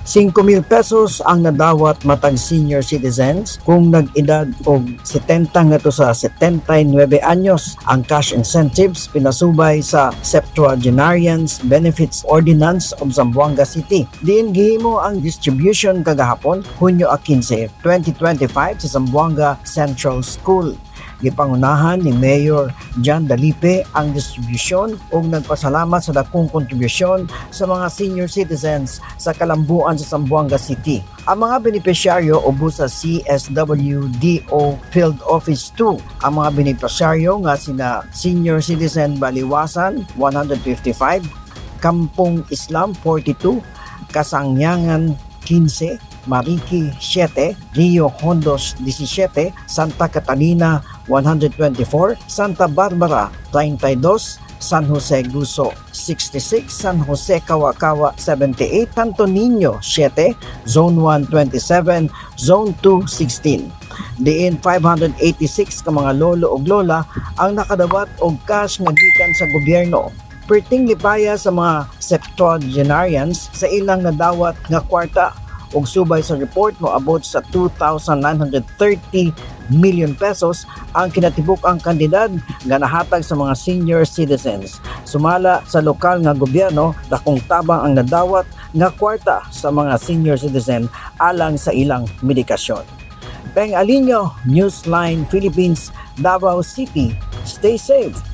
5,000 pesos ang nadawat matag senior citizens kung nag-edad og 70 ngadto sa 79 anyos. Ang cash incentives pinasubay sa Septuagenarians Benefits Ordinance of Zamboanga City. Diin gihimo ang distribution kagahapon, Hunyo 15, 2025 sa Zamboanga Central School. Gipangunahan ni Mayor John Dalipe ang distribusyon ug nagpasalamat sa dakong kontribusyon sa mga senior citizens sa kalambuan sa Zamboanga City. Ang mga benepisyaryo ubos sa CSWDO Field Office 2. Ang mga benepisyaryo nga sina Senior Citizen Baliwasan 155, Kampong Islam 42, Kasangyangan 15, Mariki 7, Rio Hondos 17, Santa Catalina 124, Santa Barbara 32, San Jose Guso 66, San Jose Kawakawa 78, Santo Niño 7, Zone 1 27, Zone 2 16. Diin 586 ka mga lolo ug lola ang nakadawat og cash nga gikan sa gobyerno. Perting lipaya sa mga septuagenarians sa ilang nadawat nga kwarta ug subay sa report, moabot sa 2,930 million pesos ang kinatibuk-ang kantidad nga nahatag sa mga senior citizens. Sumala sa lokal nga gobyerno, dakong tabang ang nadawat nga kwarta sa mga senior citizen alang sa ilang medikasyon. Peng Alinio, Newsline Philippines, Davao City. Stay safe.